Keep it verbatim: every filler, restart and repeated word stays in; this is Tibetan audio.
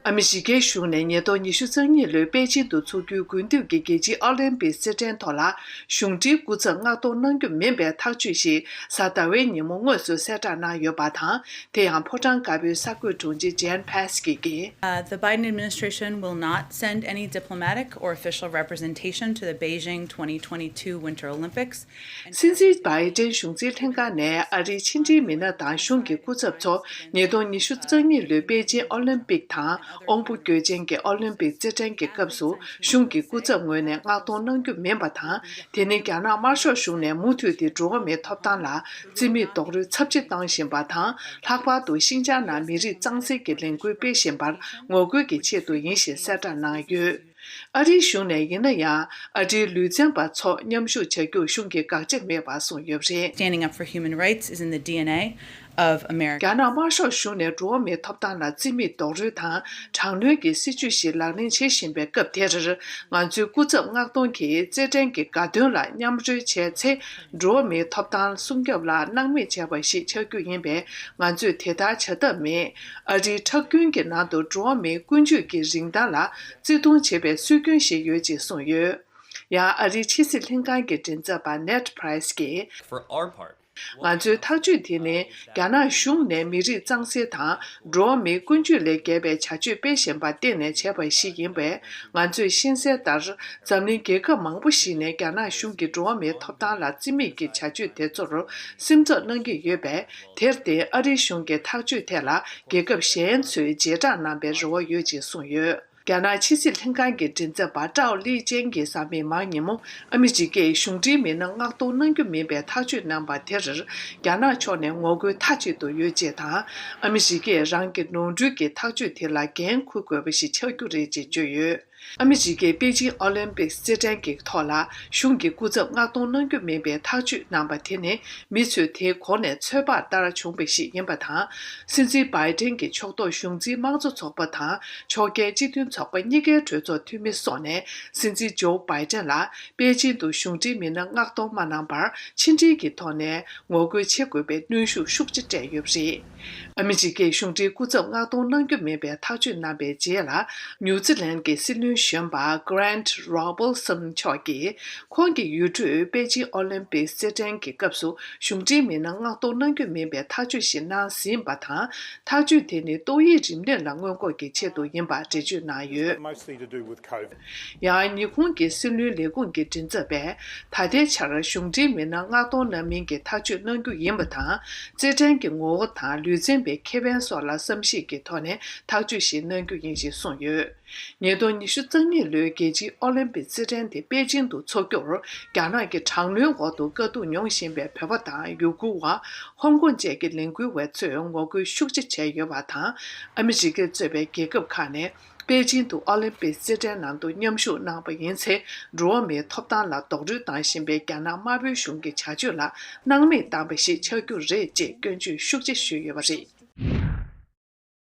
ཨ་མི་རི་ཀའི་གཞུང་ནས་ཉིས་སྟོང་ཉི་ཤུ་རྩ་གཉིས་ལོའི་པེ་ཅིང་དུ་འཚོགས་རྒྱུའི་དགུན་དུས་ཀྱི་རྒྱལ་སྤྱིའི་ཨོ་ལིམ་པིག་རྩེད་འགྲན་ཐོག་ལ་གཞུང་འབྲེལ་སྐུ་ཚབ་མངགས་གཏོང་གནང་རྒྱུ་མིན་པའི་ཐག་གཅོད་ཞིག་གཟའ་ཟླ་བའི་ཉིན་མོ་དངོས་སུ་གསལ་བསྒྲགས་གནང་ཡོད་པ་དང་། དེ་ཡང་ཕོ་བྲང་དཀར་པོའི་གསར་འགོད་དྲུང་ཆེ་ཇེན་ཕེ་སི་ཀི་གིས། Uh, the Biden administration will not send any diplomatic or official representation to the Beijing twenty twenty-two Winter Olympics. སྲིད་འཛིན་བྷའི་ཏན་གཞུང་འཛིན་ལྷན་ཁང་ནས་ཨ་རིའི་ཕྱི་འབྲེལ་མི་སྣ་དང་གཞུང་གི་སྐུ་ཚབ་ཚོ་ཉིས་སྟོང་ཉི་ཤུ་རྩ་གཉིས་ལོའི་པེ་ཅིང་ཨོ་ལིམ་པིག་དང་། དབང་པོ་སྐྱོན་ཅན་གྱི་ཨོ་ལིམ་པིག་རྩེད་འགྲན་གྱི་སྐབས་སུ་གཞུང་གི་སྐུ་ཚབ་ངོས་ནས་མངགས་གཏོང་གནང་རྒྱུ་མིན་པ་དང་། དེ་ནི་རྒྱ་ནག་དམར་ཤོག་གཞུང་ནས་མུ་མཐུད་དེ་འགྲོ་བ་མིའི་ཐོབ་ཐང་ལ་རྩིས་མེད་རྡོག་རོལ་ཚབས་ཆེ་བཏང་བཞིན་པ་དང་། ལྷག་པར་དུ་ཤིན་ཅང་ནང་མི་རིགས་གཙང་སེལ་གྱི་ལས་འགུལ་སྤེལ་བཞིན་པར་ངོ་རྒོལ་གྱི་ཆེད་དུ་ཡིན་ཞེས་གསལ་བསྒྲགས་གནང་ཡོད། ཨ་རིའི་གཞུང་ནས་ཡིན་ན་ཡང་། ཨ་རིའི་ལུས་རྩལ་པ་ཚོ་མཉམ་ཞུགས་བྱ་རྒྱུར་གཞུང་གིས་དགག་བྱ་མེད་པ་གསུངས་ཡོད་པ་རེད། Standing up for human rights is in the D N A of America. རྒྱ་ནག་དམར་ཤོག་གཞུང་ནས་འགྲོ་བ་མིའི་ཐོབ་ཐང་ལ་རྩིས་མེད་རྡོག་རོལ་དང་དྲག་གནོན་གྱི་སྲིད་བྱུས་ཤིག་ལག་ལེན་བྱེད་བཞིན་པའི་སྐབས་དེར། ང་ཚོའི་སྐུ་ཚབ་མངགས་གཏོང་གིས་རྩེད་འགྲན་གྱི་དགའ་སྟོན་ལ་མཉམ་རོལ་བྱས་ཚེ། འགྲོ་བ་མིའི་ཐོབ་ཐང་སྲུང་སྐྱོབ་ལ་སྣང་མེད་བྱས་པ་ཞིག་ཆགས་རྒྱུ་ཡིན་པས། ང་ཚོས་དེ་ལྟར་བྱ་ཐབས་མེད། ཨ་རིའི་ཁྲག་རྒྱུན་གྱི་ནང་དུ་འགྲོ་བ་མིའི་ཀུན་སྤྱོད་ཀྱི་རིན་ཐང་ལ་བརྩི་མཐོང་བྱེད་པའི་སྲོལ་རྒྱུན་ཞིག་ཡོད་ཅེས་གསུངས་ཡོད། ཡང་ཨ་རིའི་ཕྱི་སྲིད་ལྷན་ཁང་གི་མགྲིན་ཚབ་པ་ནེད་པྲེས་ཀྱིས། For our part, ང་ཚོའི་ཐག་གཅོད་དེ་ནི་རྒྱ་ནག་གཞུང་ནས་མི་རིགས་གཙང་སེལ་དང་འགྲོ་བ་མིའི་ཀུན་སྤྱོད་ལས་བརྒལ་བའི་བྱ་སྤྱོད་སྤེལ་བཞིན་པར་བརྟེན་ནས་བྱས་པ་ཞིག་ཡིན་པས། ང་ཚོས་ཤེས་གསལ་ལྟར། འཛམ་གླིང་རྒྱལ་ཁབ་མང་པོ་ཞིག་ནས་རྒྱ་ནག་གཞུང་གིས་འགྲོ་བ་མིའི་ཐོབ་ཐང་ལ་བརྩི་མེད་ཀྱི་བྱ་སྤྱོད་དེ་ཚོར་སེམས་འཚབ་གནང་གི་ཡོད་པས། དེར་བརྟེན་ཨ་རིའི་གཞུང་གི་ཐག་གཅོད་ཐད་ལ་རྒྱལ་ཁབ་གཞན་ཚོས་རྗེས་འབྲང་གནང་པའི་རེ་བ་ཡོད་ཅེས་གསུངས་ཡོད། རྒྱ་ནག་ཕྱི་སྲིད་ལྷན་ཁང་གི་མགྲིན་ཚབ་པ་ཀྲའོ་ལི་ཅན་གྱིས་གཟའ་མིག་དམར་ཉིན་མོ་ཨ་མི་རི་ཀས་གཞུང་འབྲེལ་མི་སྣ་མངགས་གཏོང་གནང་རྒྱུ་མིན་པའི་ཐག་གཅོད་གནང་པ་དེར། རྒྱ་ནག་ཕྱོགས་ནས་ངོ་རྒོལ་མཐའ་གཅིག་ཏུ་ཡོད་ཅེས་དང་། ཨ་མི་རི་ཀས་རང་གི་ནོར་འཁྲུལ་གྱི་ཐག་གཅོད་དེ་ལ་འགན་འཁུར་དགོས་པ་ཞིག་ཆགས་རྒྱུ་རེད་ཅེས་བརྗོད་ཡོད། ཨ་མི་རི་ཀས་པེ་ཅིང་ཨོ་ལིམ་པིག་རྩེད་འགྲན་གྱི་ཐོག་ལ་གཞུང་གི་སྐུ་ཚབ་མངགས་གཏོང་གནང་རྒྱུ་མིན་པའི་ཐག་གཅོད་གནང་པ་དེ་ནི། མི་ཚོས་དེའི་སྒོ་ནས་ཚོད་དཔག་ལྟར་བྱུང་བ་ཞིག་ཡིན་པ་དང་། སྲིད་འཛིན་བྷའི་ཏན་གྱི་ཕྱོགས་གཏོགས་གཞུང་འཛིན་དམངས་གཙོ་ཚོགས་པ་དང་ཕྱོགས་འགལ་སྤྱི་མཐུན་ཚོགས་པ་གཉིས་ཀའི་གྲོས་ཚོགས་འཐུས་མི་སོགས་ནས་སྲིད་འཛིན་ཇོ་བྷའི་ཏན་ལ་པེ་ཅིང་དུ་གཞུང་འབྲེལ་མི་སྣ་མངགས་གཏོང་མ་གནང་བར་ཕྱི་འབྲེལ་གྱི་ཐོག་ནས་ངོ་རྒོལ་བྱེད་དགོས་པའི་གནོན་ཤུགས་ཤུགས་ཆེ་སྤྲད་ཡོད་པ་རེད། ཨ་མི་རི་ཀས་གཞུང་འབྲེལ་སྐུ་ཚབ་མངགས་གཏོང་གནང་རྒྱུ་མིན་པའི་ཐག་གཅོད་གནང་པའི་རྗེས་ལ། ནིའུ་ཛི་ལན་གྱི་སྲིད་བློན་གཞོན་པ་Grant Robertson་མཆོག་གིས། ཁོང་གི་ཡུལ་གྲུས་པེ་ཅིང་ཨོ་ལིམ་པིག་རྩེད་འགྲན་གྱི་སྐབས་སུ་གཞུང་འབྲེལ་མི་སྣ་མངགས་གཏོང་གནང་རྒྱུ་མིན་པའི་ཐག་གཅོད་ཞིག་གནང་ཟིན་པ་དང་། ཐག་གཅོད་དེ་ནི་ཏོག་དབྱིབས་རིམས་ནད་ལ་སྔོན་འགོག་གི་ཆེད་དུ་ཡིན་པ་འགྲེལ་བརྗོད་གནང་ཡོད། Mostly to do with COVID. ཡང་ཉི་ཧོང་གི་སྲིད་བློན་ལས་ཁུངས་ཀྱི་མགྲིན་ཚབ་པས། ད་ལྟའི་ཆར་གཞུང་འབྲེལ་མི་སྣ་མངགས་གཏོང་གནང་མིན་གྱི་ཐག་གཅོད་གནང་རྒྱུ་ཡིན་པ་དང་། རྩེད་འགྲན་གྱི་ངོ་བོ་དང་ལུས་རྩལ་པའི་ཁེ་ཕན་སོགས་ལ་བསམ་གཞིག་གི་ཐོག་ནས་ཐག་གཅོད་ཞིག་གནང་རྒྱུ་ཡིན་ཞེས་གསུངས་ཡོད། ཉིས་སྟོང་ཉི་ཤུ་རྩ་གཉིས་ལོའི་རྒྱལ་སྤྱིའི་ཨོ་ལིམ་པིག་རྩེད་འགྲན་དེ་པེ་ཅིང་དུ་འཚོགས་རྒྱུར། རྒྱ་ནག་གི་དྲག་གནོན་འོག་ཏུ་དཀའ་སྡུག་མྱོང་བཞིན་པའི་བོད་པ་དང་ཡུ་གུར་བ། ཧོང་ཀོང་བཅས་ཀྱི་ལས་འགུལ་བ་ཚོས་ངོ་རྒོལ་ཤུགས་ཆེ་བྱས་ཡོད་པ་དང་། ཨ་མི་རི་ཀས་གཙོས་པའི་རྒྱལ་ཁབ་ཁག་ནས་པེ་ཅིང་དུ་ཨོ་ལིམ་པིག་རྩེད་འགྲན་ནང་དུ་མཉམ་ཞུགས་གནང་པ་ཡིན་ཚེ། འགྲོ་བ་མིའི་ཐོབ་ཐང་ལ་རྡོག་རོལ་བཏང་བཞིན་པའི་རྒྱ་ནག་དམར་པོའི་གཞུང་གི་བྱ་སྤྱོད་ལ་སྣང་མེད་བཏང་པ་ཞིག་ཆགས་རྒྱུ་རེད་ཅེས་སྐྱོན་བརྗོད་ཤུགས་ཆེ་ཞུས་ཡོད་པ་རེད།